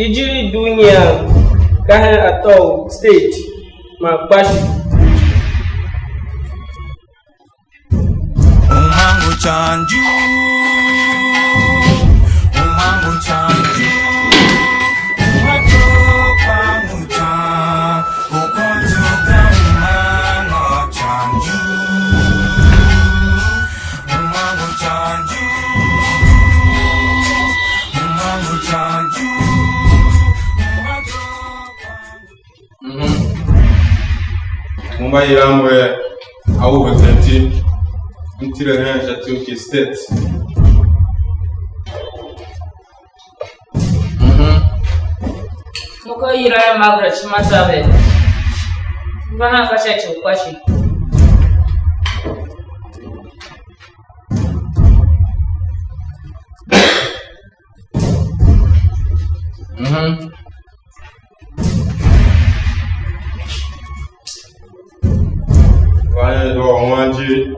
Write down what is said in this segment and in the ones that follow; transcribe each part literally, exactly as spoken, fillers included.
Ijir i dugh nyian ka hen Atôu State man Kpashi. Mhm. Mo mba yilan er a u ve ken iti, m tile hen sha Turkey State. Mhm. Mo ka yila er Margaret Matabe. M va han ka sha ci u Kpashi. Mhm. Wanjir.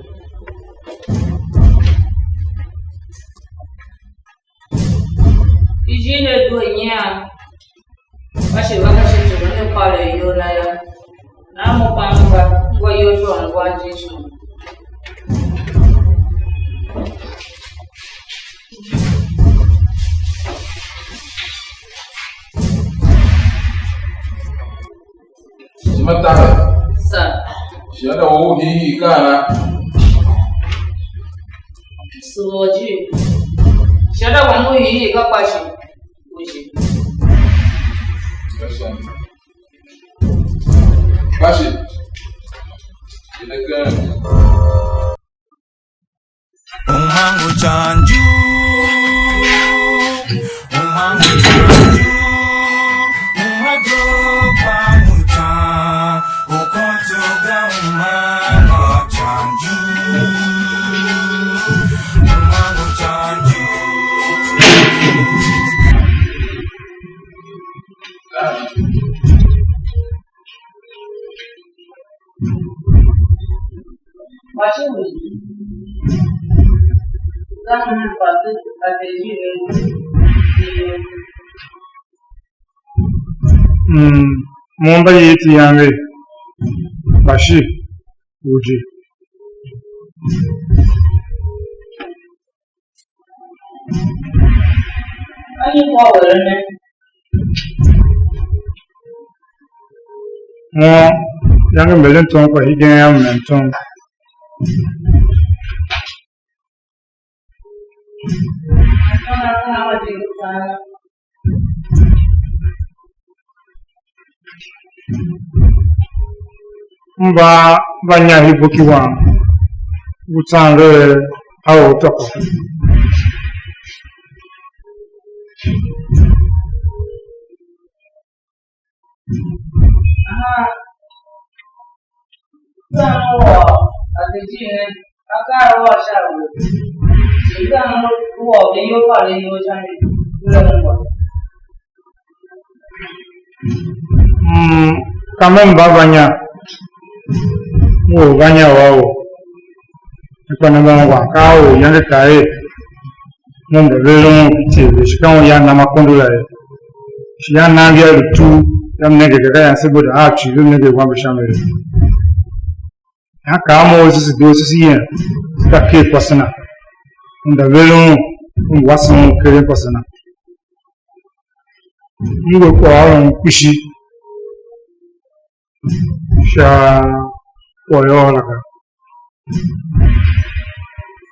Ijir ne due nyian, Kpashi va ka shi tsuwe ne kôr iyol na yô. Nahan mo kpa m gba, m gwa iyol zua ungwan Yesu. Jima taver. Sir. Shiada wou u hiihii ka ana? Sughorjir. Shiada wam u hiihii ka Kpashi. Uji. Kpashi. Kpashi. Shiada ken. Mm, mo mba ye iti yange, Kpashi, uji. Mo yange mberen tom kpa hegen yam, mem tom. M va, va nya hibiki wam, u tsan ve a or tôkô. Ahan. Zan u ôr Ateji ne, akaa a ôr sha a we. Shi zan u ôr ve iyol, par ve iyol sha mi, u le ungwa. Mm, ka me mba va nya, m ngu va nya u a or. Kpa ne mba ungwa, ka a or yange kaa er, Mo mba veren un pitiaver, shi ka un yan nam akondo la ye. Shi yan nam via lu tugh, yam nenge gaga yan se bo da a cii lu nenge wambe sha mi ye. Yan kaa mo u sisi doo sisi yen, ka ker kwase na. Un mba veren un, un wase un keren kwase na. M ngu kwaghôron kpishi sha kwaghôron la ga.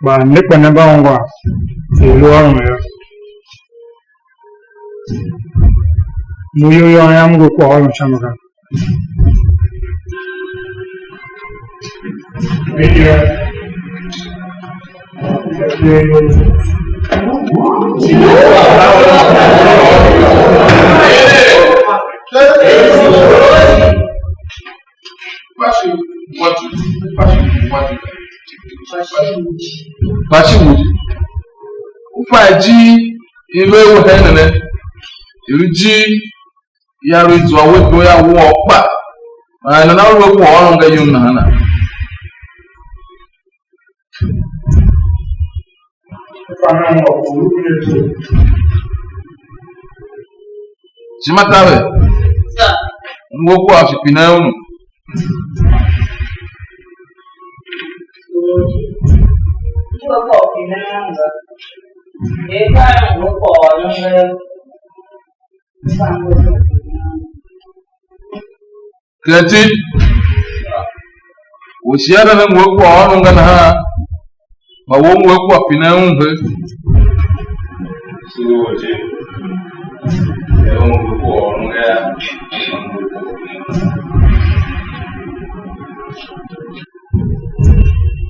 Kpa ne kpa ne mba ungwa er lu ôron yô, mo iyol yô yam ngu kwaghôron sha mi ga. Kpa shi wuje. U fa ijir i ve u heen ne, i lu ijir i a lu i zua we doo yô, woo kpa. Man nana lu a kwaghôron ga yum nahana? Ishima taver, ngu a kwagh shi pinen unu. Kenti, u shi a na ne ngu a kwaghôron ga nahan, ma wo ngu a kwagh pinen un he? Sugh je, er u ngu a kwaghôron ga yô.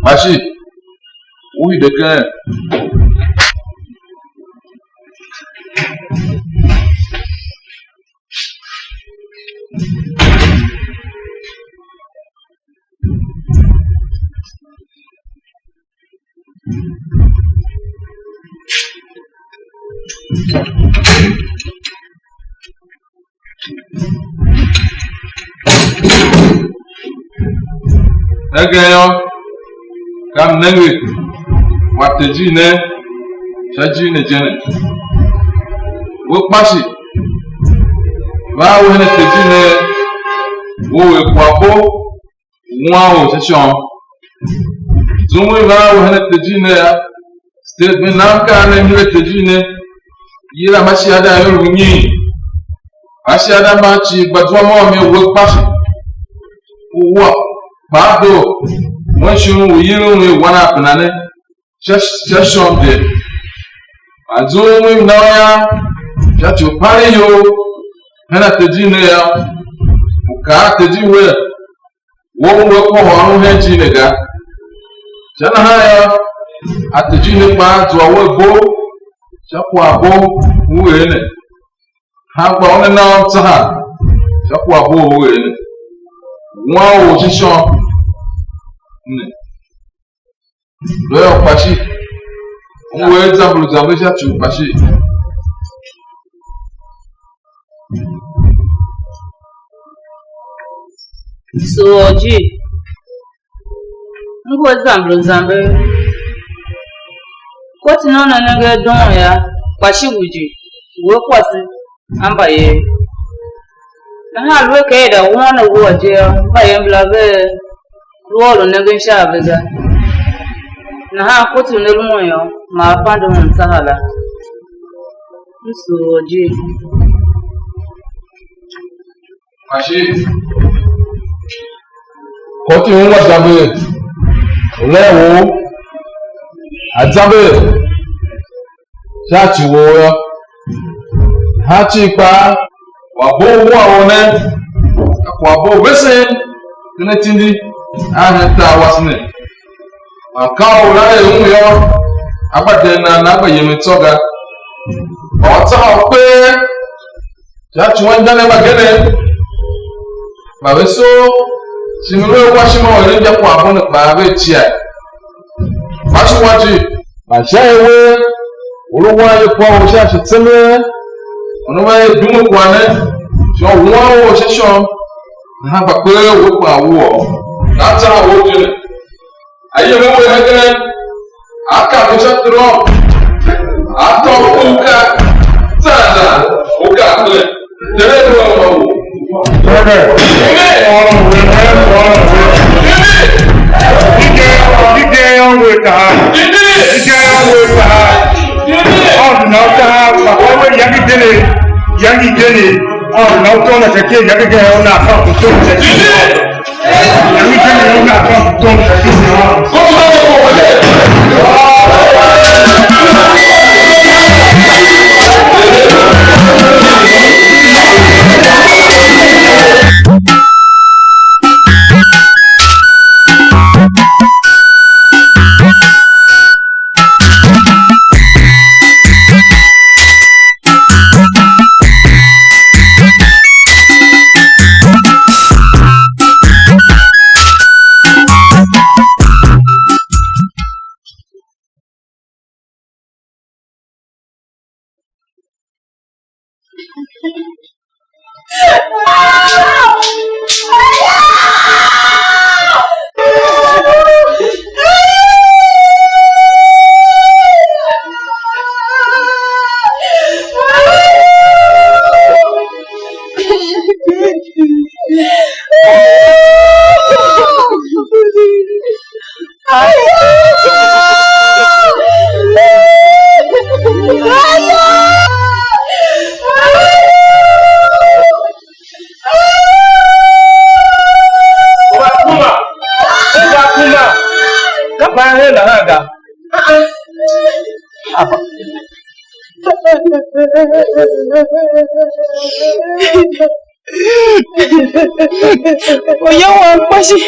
Mashi, u hide ken. Hegen yô, ka m nenge kwagh te ijir ne sha ijir ne je ne. We kpa shi, va a we hen ate ijir ne, we er kwaghbo u wuan or sha shon. Zum u i va a we hen ate ijir ne yô, state me nan kaa ne, mile ate ijir ne, yila ma shiada a ior unyiin. Ma shiada mban cii gba zwa môm er we kpa shi, u wa kpaa doo, wen shi u yila un er wan a bena ne sha, sha shon je. Man zum u i na u yô, sha ci u palegh iyol hen ate ijir ne yô, u kaa ate ijir wer, wo u we kohol un hen ijir ne ga. Sha nahan yô, ate ijir ne kpaa zua we bo sha kwaghbo u er ne. Han kpa una na u tsaha sha kwaghbo u er ne. Wan or sha shon ne. Lu yô, kpa shi, u er zamber u zamber sha ci u kpa shi. Soo ji, m ngu a zamber u zamber. Kwati na una nenge a doon yô, kpa shi u je, u a kwase a mbayev. Nahan lu a ka er da wuan a wua je yô, mbayev mbala vea lu ôron nengen sha a ve ga. Nahan kwati u ne lu un yô, ma a pande un tsaha la. M sugh orjir. Mashi, kôti ungwa zamber, u len u a zamber sha ci wou yô. Nahan cii kpaa, kwaghbo u wua or ne, ka kwaghbo u vesen ken atindi a hen tar wase ne. Man ka u la er un yô, a gba den nan, a gba yemen tsô ga. Kpa a tsa u kpee sha ci u anmgbianev mbagenev mba ve soo, shi lu a wa ishima u eren inja kwaghbo ne kpaa vea cia. Kpa shi wa ji, man sha er we u lu wan ye kwagh u sha shi tsemen, u ne va er dume kwagh ne, sha u wuan or sha shon, nahan kpa kpee we kpaa wua u. Ka tsa u je ne. A yem a we hegen, a kav u sha trom, a tôô u ka zan zan, u ka kpen. Tere lu a ma u. Amen. Amen. Amen. Amen. Amen. Amen. Aôndo na u tahav, papa we yange je ne, yange je ne, Aôndo na u tôô na sha ikev yange je, u na fa u tôô sha ikev. Yange je ne, u na fa u tôô sha ikev. Uga kuma, uga kuma, ka fa hen nahan ga. Haba. Oya wam kpa shi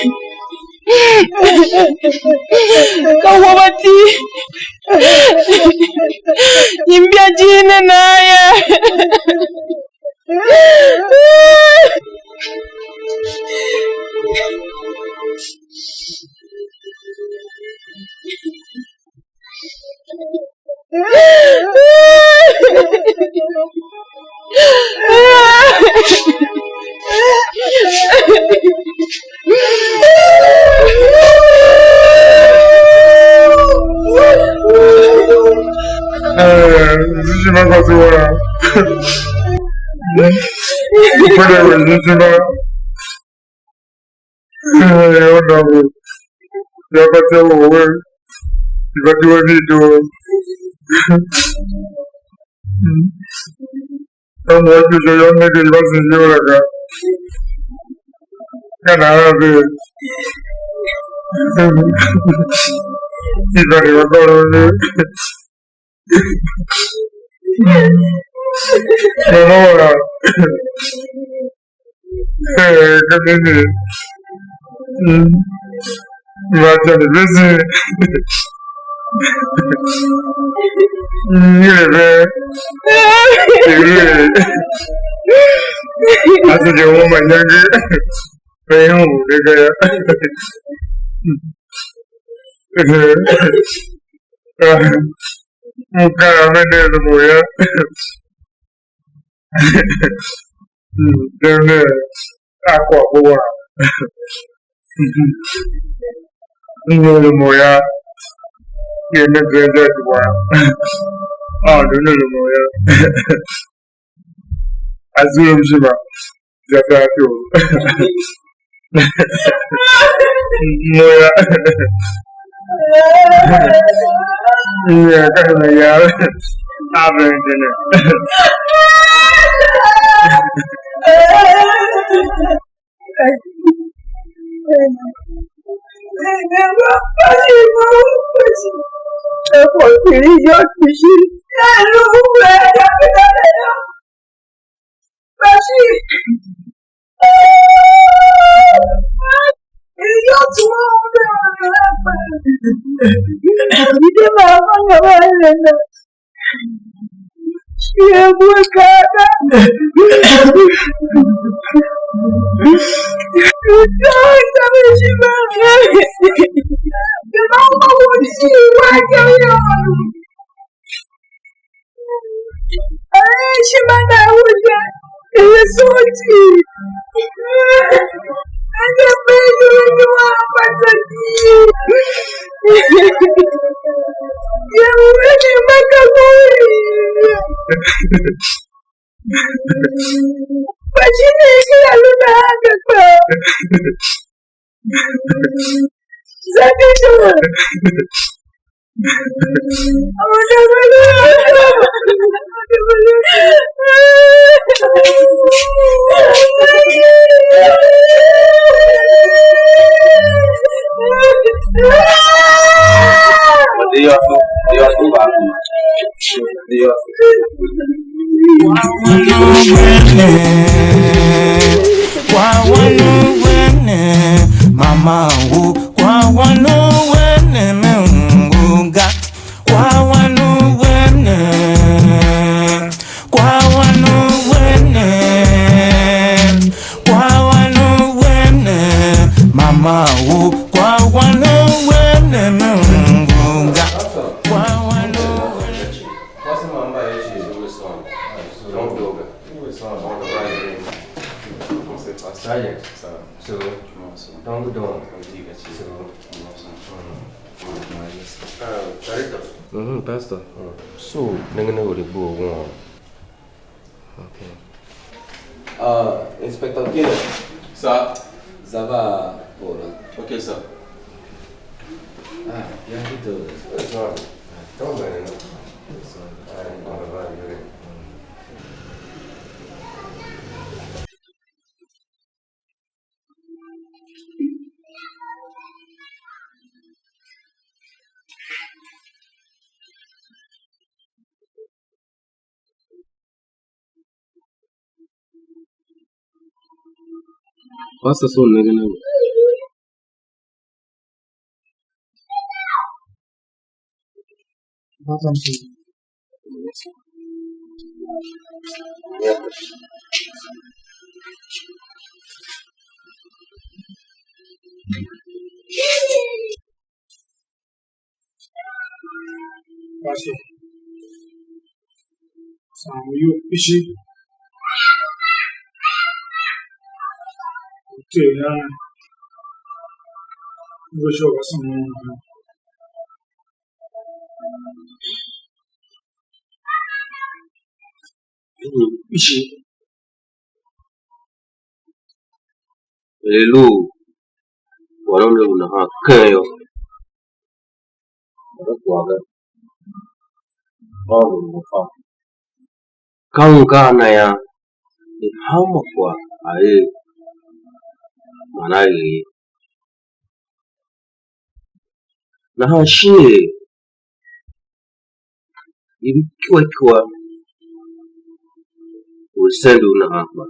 ka wam atii, imbia ijir ne nan yô. Eh, sisi ma kwase wa. Kwenda we sisi ma. Eh, yo na we. Ya kwase wa we. Iba ti wa ni do. Ka mo wa Joshua yô, m nenge i va zin iyol la ga. Ka nahan ve i vande va gôron ve. Mama wam, ee, ka mimi. Mm. Va ican i vese. Ngile ve. Ngile. Ase je uma nyange. Ve hu de ga ya. Mkaanem ne lu mo ya. Dem ne a kwagh u wan. Nyi lu mo ya. Ye ne zenda ju wan. Aôndo ne lu mo ya. A zum shi ma za ta to. Mo ya. Mo ya ka me ya. A ben je ne. Kwa wanu wene, mama wo, kwa wanu wene me ungu ga. Kwa wanu wene, kwa wanu wene, kwa wanu wene, mama wo, kwa wanu wene me ungu ga. Kwa wanu wene. Don't do that. Don't do that. So, don't do that. So, mm, mm, Pastor. So, nenge ne ore bo won. Okay. Uh, Inspector Kenneth. Sir. Za va Paul. Okay, sir. Ah, you have to do this. It's all right. Don't worry. It's all right. Pastor, so nenge ne. Pastor, saan u iyol kpishi u Ter yô, ne ngu sha u va sughun nahan. Inyi kpishi er i lu u ôron ne ngu nahan keng yô, ôron kwagh ga, Aôndo ngu a fa. Ka un ka a na yô, er hanma kwagh a er man a er ye. Nahan shin er i lu ikyua ikyua u i sende u nahan kpa,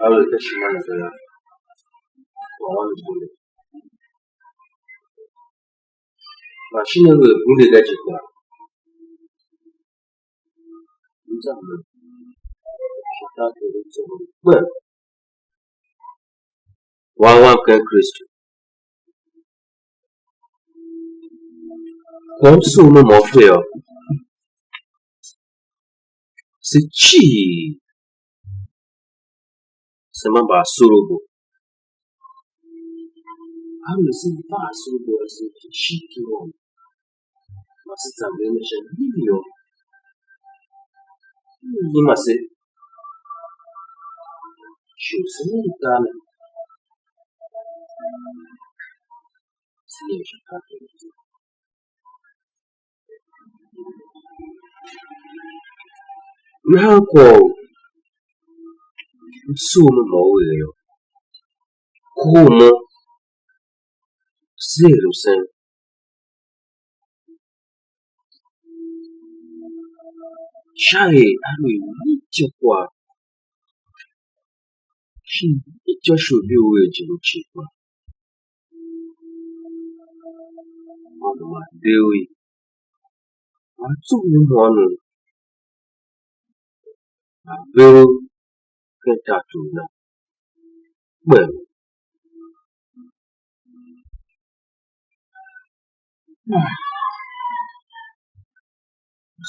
a lu ka ishima na ga yô, kwagh wam ngu ne. Man shin aluer bunde ga je kpaa, m za me shi tartor u tsombor kpen, wan wam ken Kristu. Kwagh m sugh me mô fe yô, se cii se mba mbaasorabo. Aluer se fa asorabo ase shin torough, man se zamber ne sha mimi yô, m nyima se, shi u se nenge tar ne, se nenge sha tartor u Ter. Nahan kwagh u m sugh me mô u er yô, kohol mo, se er msen, sha er aluer i ityôkwagh shin ityô sholibo u er je u cii kpaa, Aôndo ma de u i, ma tsughun mhôônom, ma ver u ken tartor na kpen.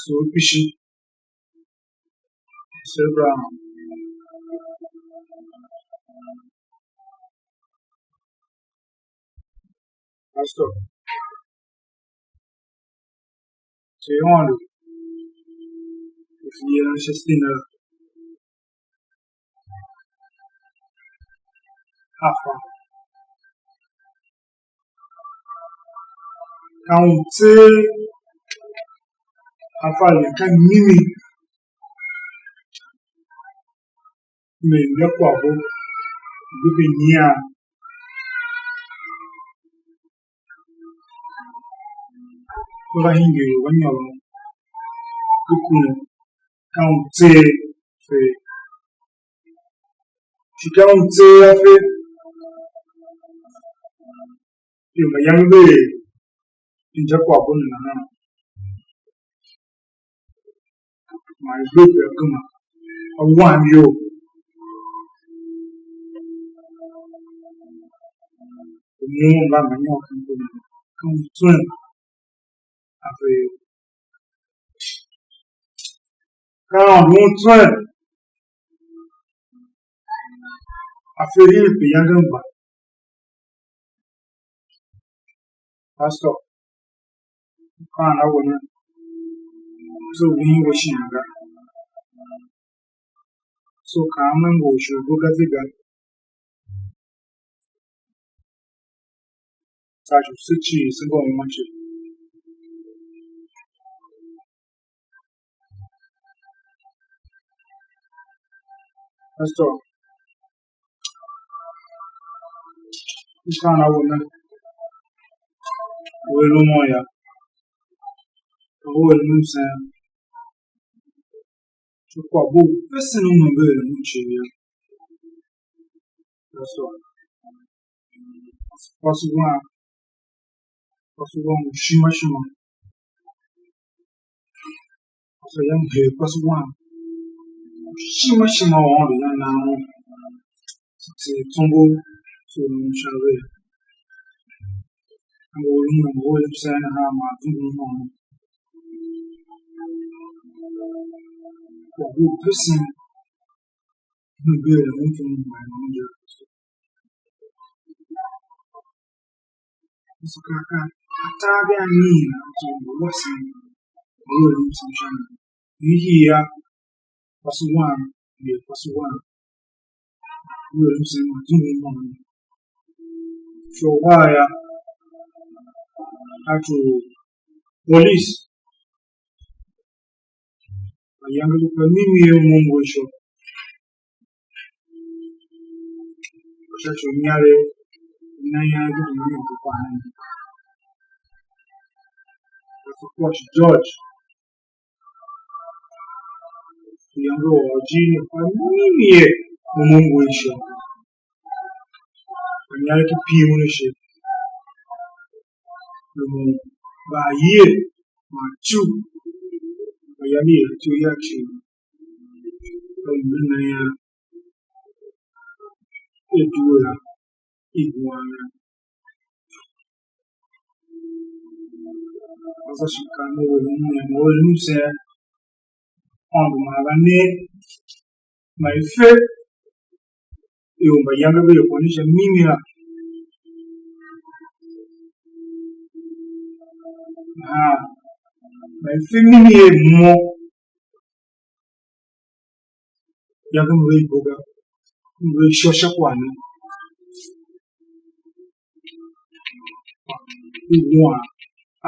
So kpishi, se Abraham, Pastor, se Aôndo, u fi yilan sha sina la. Afa. Ka un tseegh, afa ne ka mimi, me ne kwagh u, lu bi nyian. Ve va hingir u va nyôron, ve kure, ka un tseegh fe. Shi ka un tseegh a fe, ior mayange ve er injakwagh bo ne nahan. Man i gbe pe a gema, a wam iyol. U môm mba mba nyôr ken kpen, ka un tswen a fe ye. Ka Aôndo un tswen a fe hii pe yange mba. Pastor, u kaan a we ne, so u ing we shin ga. So kaan me ngu u shi u bo ga ze ga. Tsô shi se cii se mba uma cii. Pastor, m kaan a we ne, u eren mo yô, u eren msen, sha kwagh u vesen u me mbe eren u cii yô. Pastor, kwase wam, kwase wam u shima shima. Kwase yam, hee kwase wam u shima shima u Aôndo yan nan un. Se tser tsombor, se lu sha ve. Ngu u lu mwen ngu u msen nahan man zungulun môm. Kwagh u vesen m gbe er un zum u mwen u inja. Tsô ka, ka atar vea nyian, tsô ngu wasen, ngu eren msen sha mi. Hiihii yô, kwase wam, ngu er kwase wam, ngu eren msen man zum u môm. Sha uhar yô, a tso police, mayange lu fa mimi er mo ngu sha. Sha ci u inyaregh, u nan ian di u nan ku kpa hen. Pastor Kosh George, iyange u ôr ijir ne kpa mimi er u mo ngu sha. Kpa inyaregh ki pir un ashe. Lu mba aie man cu, kpa yange i er ityough yam cii. Ka lu nan ian. E due la, i wuan la. Asa shi kaan u eren msen, u eren msen, Aôndo ma a va ne, ma i fe ior mbayange ve ior kôni sha mimi la. Nahan ma i fe mimi er mo, yange m lu a ibo ga, m lu a ishô sha kwagh ne, u wuan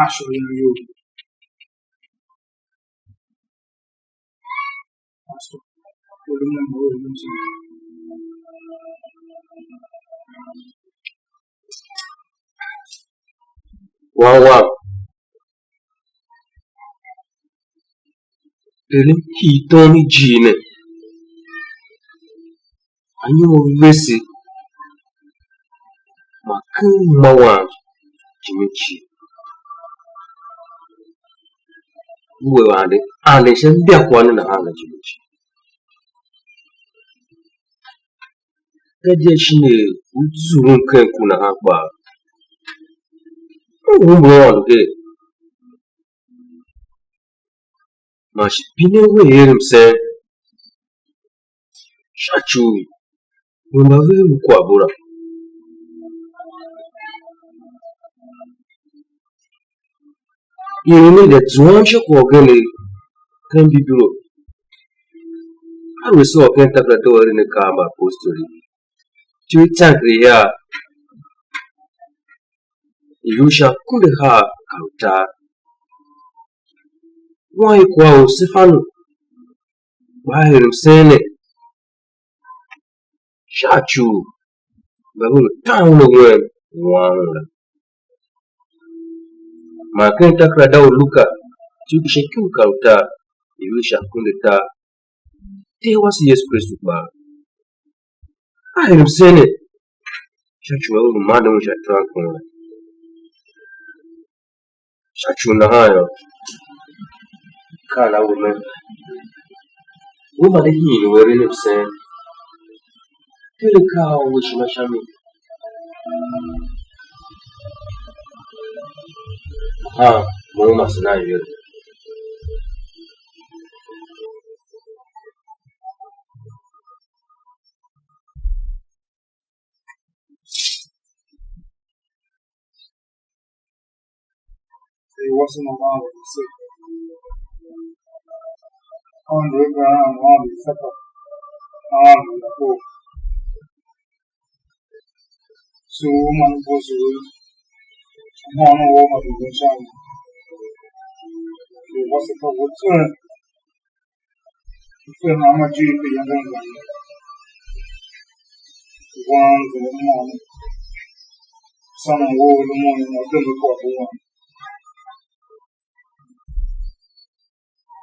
a shon yan iyol. Pastor, u lu mem u eren msen. Wan wam, er m hii tom i jiir ne, anyom a vese man ken uma wam jimin cii. U ande, ande sha imbakwagh ne nahan la jimin cii. Gadia shin er u zurum ken ku nahan kpaa, u umbur Aôndo her, man shi pine we er msen, sha ci u we mba ve lu kwaghbo la. Ior ne za zuam sha kwagh ugen ken Bibilo. Aluer se ôr ken takerada u eren akaa a mbaapostoli, ityough i tsanker ihiar, i lu sha akunduahar kar utar. Wan i kwagh u Sefanu gba a er msen ne, sha ci u mba ve lu tan un a wen u wan un la. Man ken takerada u Luka, ityou ki sha ikum kar utar, i lu sha akunduatar, Ter wase Yesu Kristu kpaa, a er msen ne, sha ci u a lu mande un sha terankon la. Sha ci u nahan yô, kaa na we mer, we vande hiin u eren msen, ker akaa a u we ishima sha mi. Nahan mo u masen a iwer. He wasn't allowed to sit. Aôndo Abraham, Aôndo Isaka, Aôndo Yakob, sugh u man u bo sugh u mhôônom wou ma zungulun sha mi. Lu wase ka we tswen, u fe hanma ijiir pe yange angan ne. Wan zungulun mhôônom, sônon wou u lu mhôônom, u de mbe kwaghbo wam.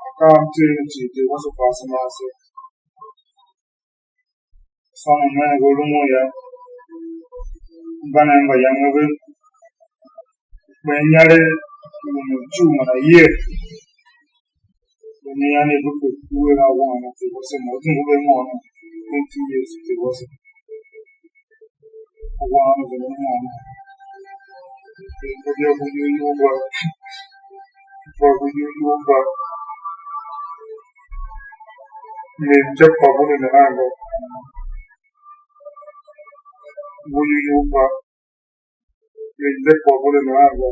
Akaa a mtser ne cii, Ter wase kpa asema ase. Sônon mhen ve lu mo yô, mbanev mba yange ve, kpen inyaregh, lu mo icugh man ayegh. Ve ne yanegh ve kpe kuwe a wan a Ter wase, mo zungwe ve môm, ken iti i Yesu Ter wase. Wan ve ne môm. Ve ve ve ve ve va, va ve ve va, ne inja kwaghbo ne nahan ga. Ve ve va, ne inja kwaghbo ne nahan ga.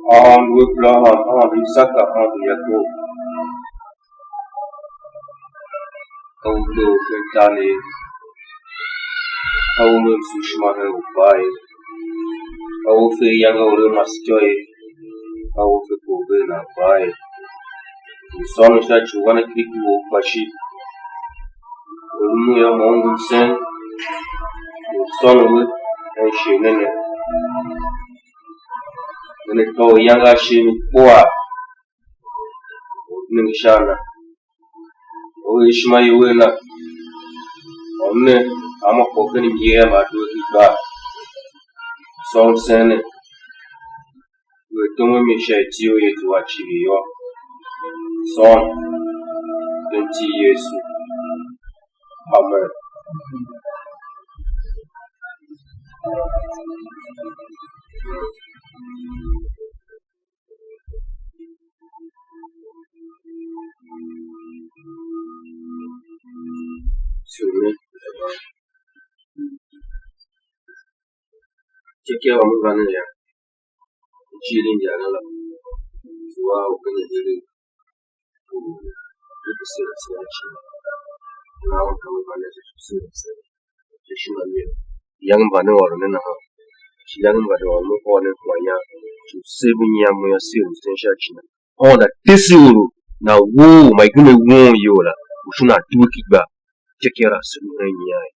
Aôndo Abraham, Aôndo Isaka, Aôndo Yakob, ka u lu ken tar ne, ka u lu msughshima mhen u kpaa ye, ka u fe iyange u lu masetyô ye, ka u fe kor ve nan kpaa ye. Lu sônon sha ci u wan a kiriki wou kpa shi u lu mo yô, mo u ngu msen, u sônon we hen shighe ne ne. Ve ne tôô iyange a shighe mi kpuaa, u nenge sha a na, u er ishima you a na, ôr ne hanma kwagh ken myer ma a due ken igbar. Sôr msen ne, Lu er tom a mi sha iti you Yesu a civir yô, sôn ken iti i Yesu. Amen. Sule. Ityôkyaa u me va ne yô, ijir i injaren la, zua u ken aheregh u i pese a sera cii. Nahan ka me va ne se, se, se, se ishima myer. Iyange mba ne ôron ne nahan, shi iyange mba ne ôron me hôr ne kwaghyan, shi u sev nyian mo yô, sev msen sha ci na. Aôndo a tese uru, nan woo ma i gema i won iyol la, u shin a due ki igbar, ityôkyaa la se lu hen nyian.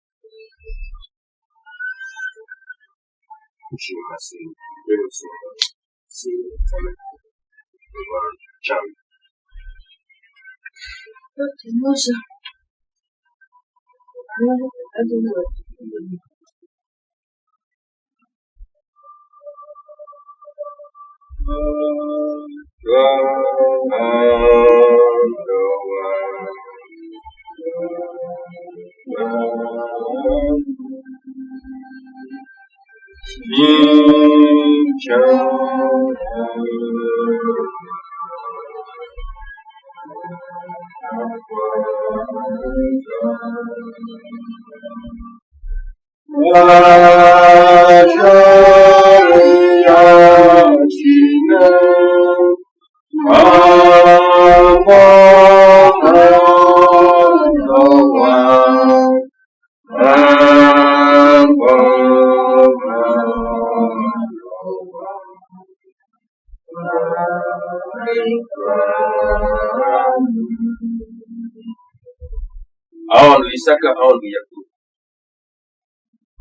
Aôndo Isaka, Aôndo Yakob,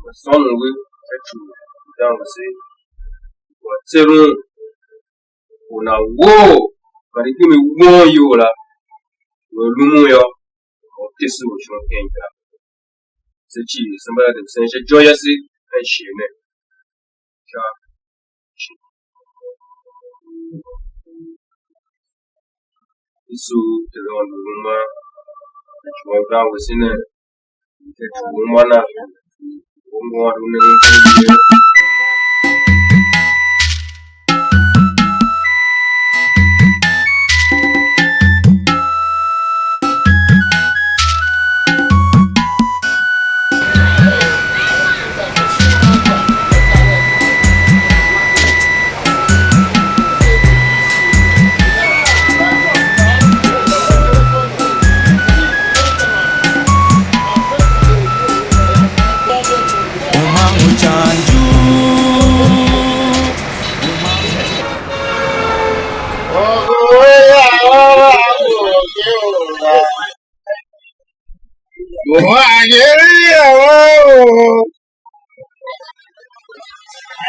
mba sônon we sha ci u dan wase, u a tseren u nan woo, man i gbe mi won iyol la, u a lumun yô, u tese u shon ken ikar. Se cii, se mba de sen sha ityô yase ken shighe ne. Sha ci. Yesu, Tere u Aôndo, uma, ci u angan wase ne, Tere u uma na, u ngu Aôndo ne.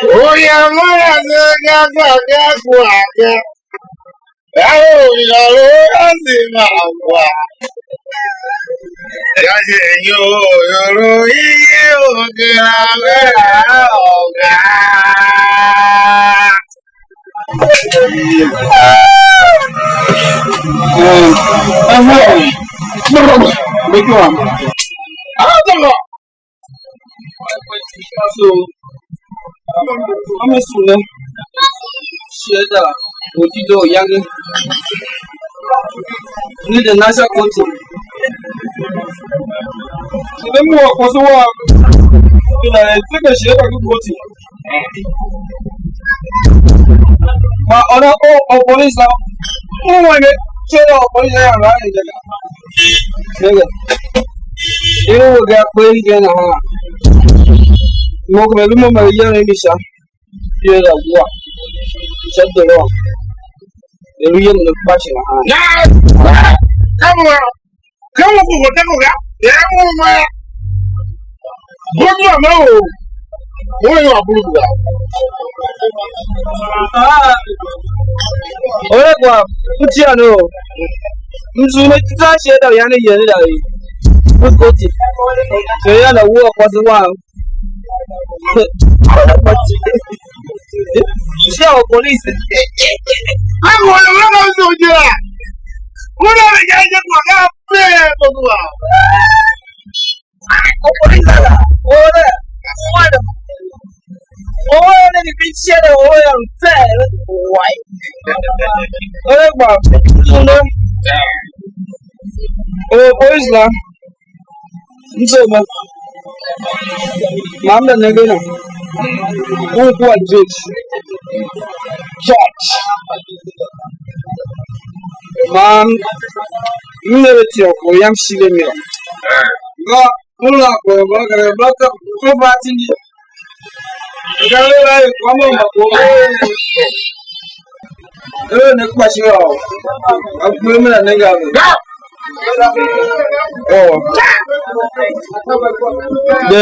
Uya mura ze ga ga ga kwa ga. Au, ya lo ya zi ma kwa. Ya je yo yo lo i o ke la ve la o ga. So, I'm a student. Share the Otido Yangi. Need a national coaching. Then more, because what? You know, it's like a share of coaching. Ma ônov o, o polisi la, u wenge, sha o polisi la, ya ra ye ga. Nenge. Iru we ga kpe i je nahan. Mo kuma lu mo ma ya ne mi sha. Ye la wa. Sha dolo. E lu ye ne kpa shi nahan. Na! Come on! Ka mo ko ko ta ko ga, ya mo ma. Bo mo ma o. Mo yo a bulu ga. Ore kwa, kutia no. Mzu me tsa shi da ya ne ye ne da yi. Ku koti. Se ya na wo kwa se wa. Sia o polisi. Ka mo yo na so je. Mo na ya je kwa ga pe ko kwa. Okoinzala, ore, ore, ore ni bichele, ore ya mfele, wai. Ore gba, ore. O boys la, nso ba. Mam da nenge na. Un kua church. Church. Man, m ne ve tôô kwagh yam shighe mi yô. Ngô, m lu a kwagh mba, ka mba ka, ka fa tindi. Ka ve va er kwagh mba kwagh. Ve ne kpa shighe ôô. A kpe me la nenge a ve. Oh. De,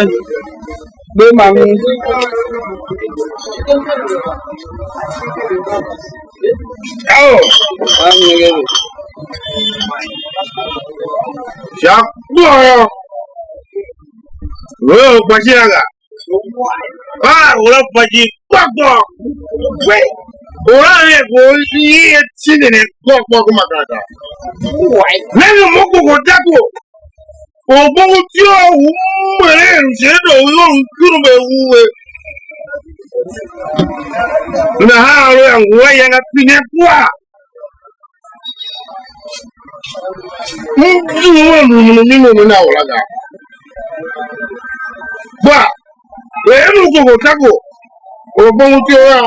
de mam. Ao, mam nenge ve. Sha kwagh yô, ve u gba sha ga. Ah, u la fa ijir kpôkpô. We, u la er go i er tindi ne kpôkpô kuma kaka. Nenge mo kpokpo tako. Ogbongo tyô u meren je do u yô u kuru be u we. Nahan lo ya ngu a yanga pine kwa. M zu u lu lu lu lu na ura ga. Gba, er u gogo tako, u bom u tyo yô,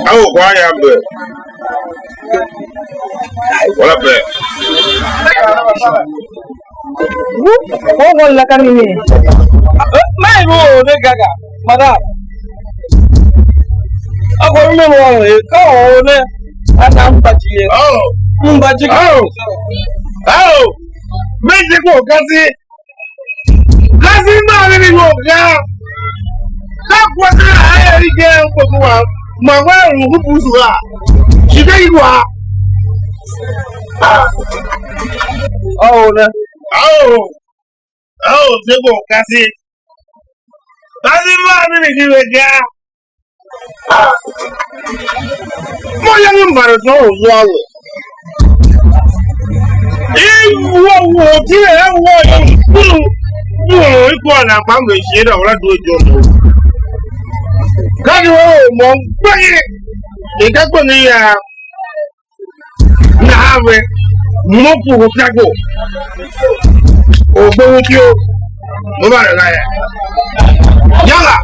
a u kwagh yam be. Wala be. Wo wo la ka ni ne. Mai ro ne gaga. Madam. A ko ne mo e ka o ne. A na mbaji ye. Oh. Mbaji. Oh. Oh. Me je ko kasi. Kasi ma ne ni mo ga. Ka ko sa a ye ri ge ko ko wa. Ma wa u ngu busu ga. Shi de i wa. Aô ne. Aô. Aô, se go kasi. Kasi ma mi ni ki ve ga. Mo yange mbare zwa u zwa we. I wo wo ti e wo yo kuru. Wo i ko na pa me shi da wala do jo mo. Ka di wo mo ngbe. I ka ko ni ya. Nahan ve, mo ku u ta go. U gbe u ityough, mo vande ga yô. Yanga!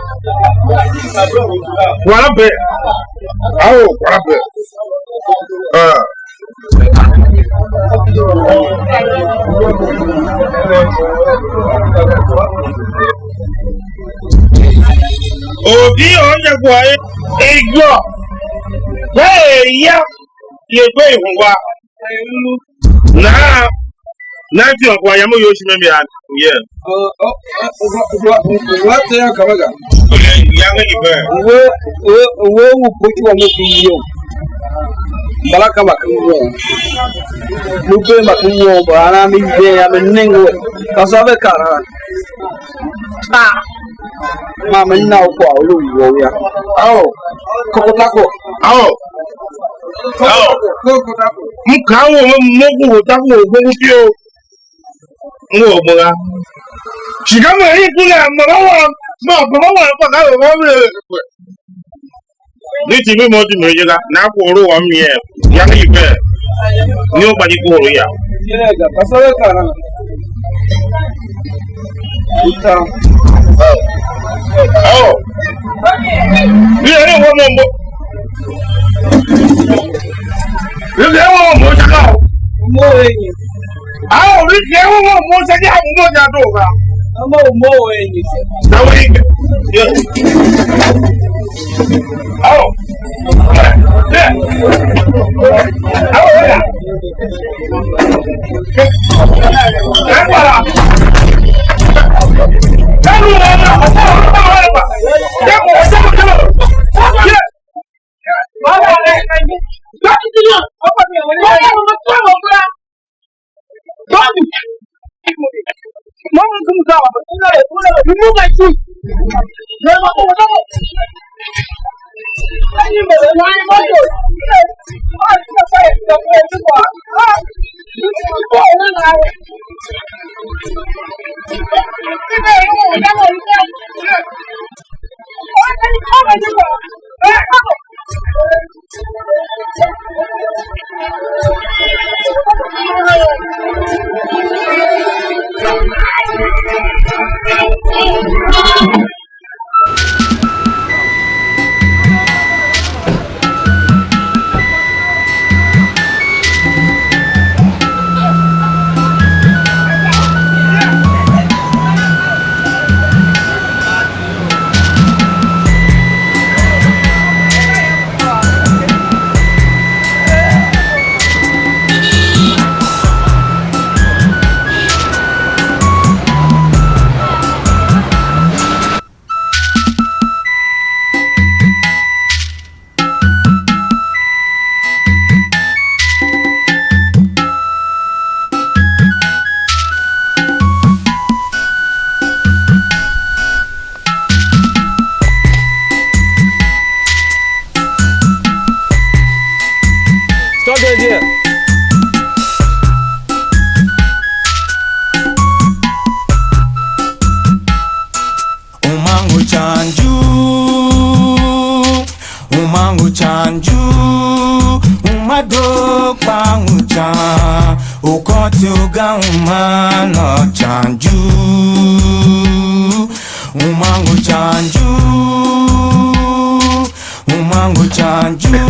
Kwagh la bee. Aô, kwagh la bee. Ah. Orbi ôr inja kwagh i yô, ve er ya, ye gbe i hungwa. Nahan, nahan ityô kwagh yam u ior ishima mi a ye. Wa tse yan kama ga. Yange i ve. We, we, we u ko ti wa mo ku yo. Mbala kama ku wo. Lu be ma ku wo, ba ana mi ve ya me nenge we. Ka sa ve kar ha. Ah. Ma me na u kwagh u lu u ya. Aô. Kokotako. Aô. Aô. Kokotako. M kaa u mo, mo ku u ta ku u gbe u pio. Mo mo ga. Shi ka me i ku la ma ba wa, ma ba wa pa ka ba wa. Ni timi mo timi je ga, na ku ru wa mi ye. Ya mi be. Ni o ba ni ku ru ya. Ye ga, ka sa ve kar ha. Ita. Oh. Ni ere wo mo mo. Ni ere wo mo mo ja ka. Mo e ni. Ah, o ri ke wo mo mo ja ja mo ja do ga. Mo mo e ni. Da we. Yeah. Oh. Yeah. Oh, yeah. Stop there, there. Uma ngu can ju, uma ngu can ju, uma doo kpa ngu can, u kônti u ga uma nô can ju, uma ngu can ju, uma ngu can ju,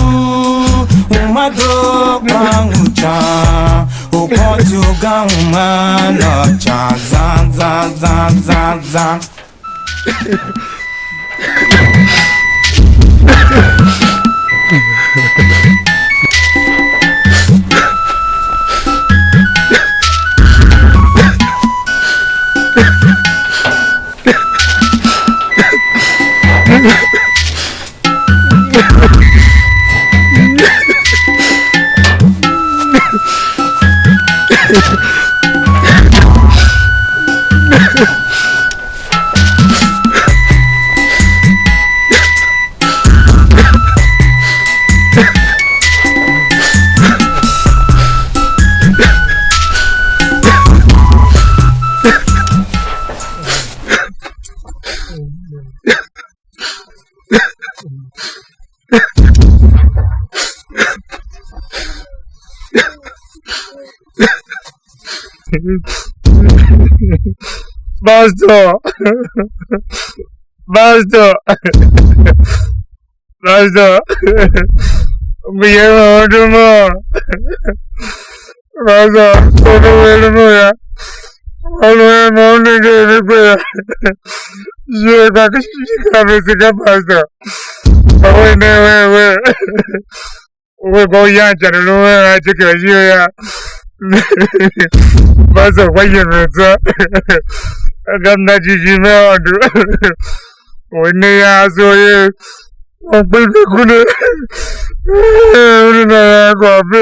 uma doo kpa ngu can, u kônti u ga uma nô can zan zan zan zan zan. Pastor. Pastor. Pastor. Mbu ye ma undu mo. Pastor, sono wele mo ya. Olu mo undu je ne ko ya. Je ka ke shi ka me se ka pastor. Awe ne we we. We go yan cha ne lu we a che ke ji ya. Pastor kwa ye me tsa. Gam na ji ji me undu. Wene ya so ye. Wa kpel be kune. Wene na ya kwa be.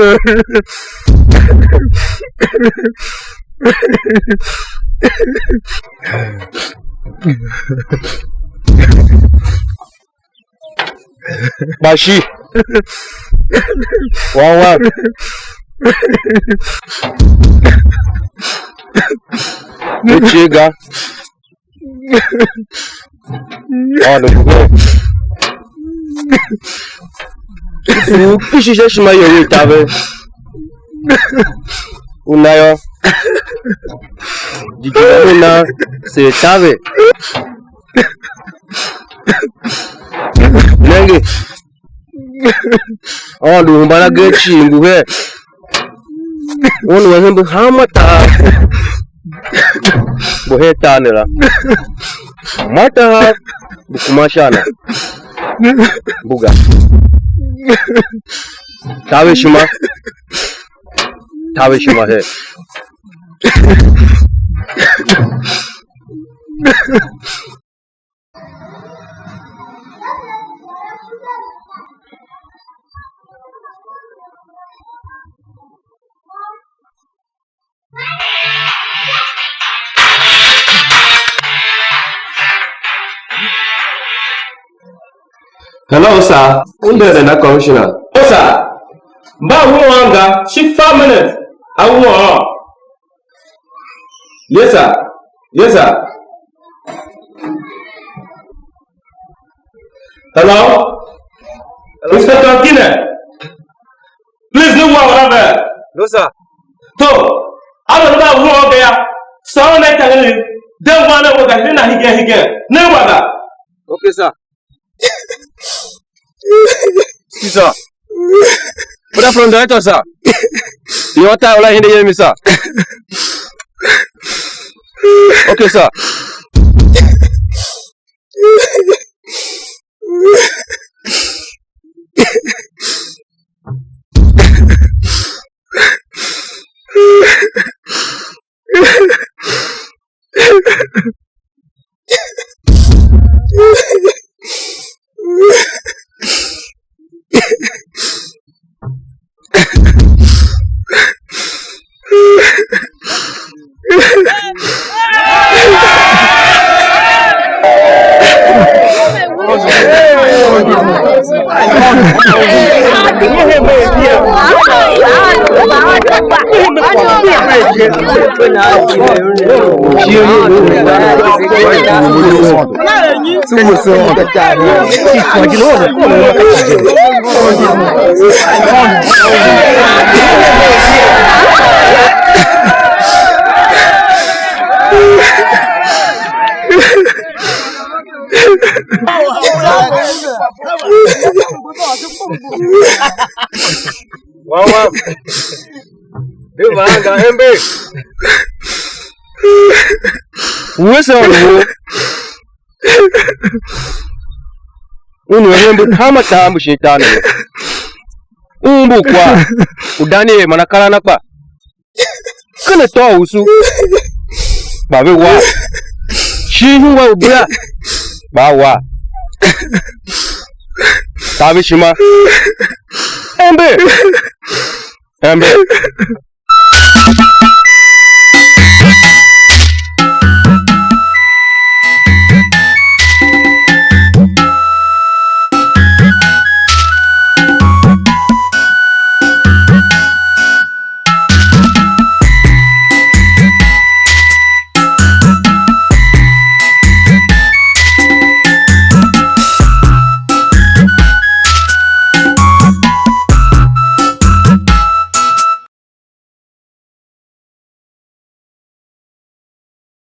Bashi. Wan wan. Uchiga. Aôndo ngu her. U kpishi sha ishima you i taver. U na yô, jijingi u nan seer taver. Nenge, Aôndo u hemban agee cii ngu her. Un u a hembe hanma tahav mbu hen tar ne la. Ma tahav mbu kuma sha a na. Mbu ga. Taver ishima. Taver ishima her. Hello, sir. Undele na commissioner. Hello, sir. Mba wuan ga, shi five minutes. A wuan. Yes, sir. Yes, sir. Hello? Inspector Gine. Please, ne wa wala ve. No, sir. To, a lo ba wo ga ya. Sa ne ta ne. De wa ne wo ga hina hige hige. Ne wa ga. Okay, sir. Yes, sir. Good afternoon, director, sir. You want to hide yemi, sir? Okay, sir. Wan wam, de va anga ember. Uwese ônov wou, un u a hembe hanma tar mbu shin tar ne. Un mbu kwagh u Daniel man akar a na kpa ken atô u usu, kpa ve war. Shin ihungwa u bia, kpa a war. Taver ishima. Ember. Ember.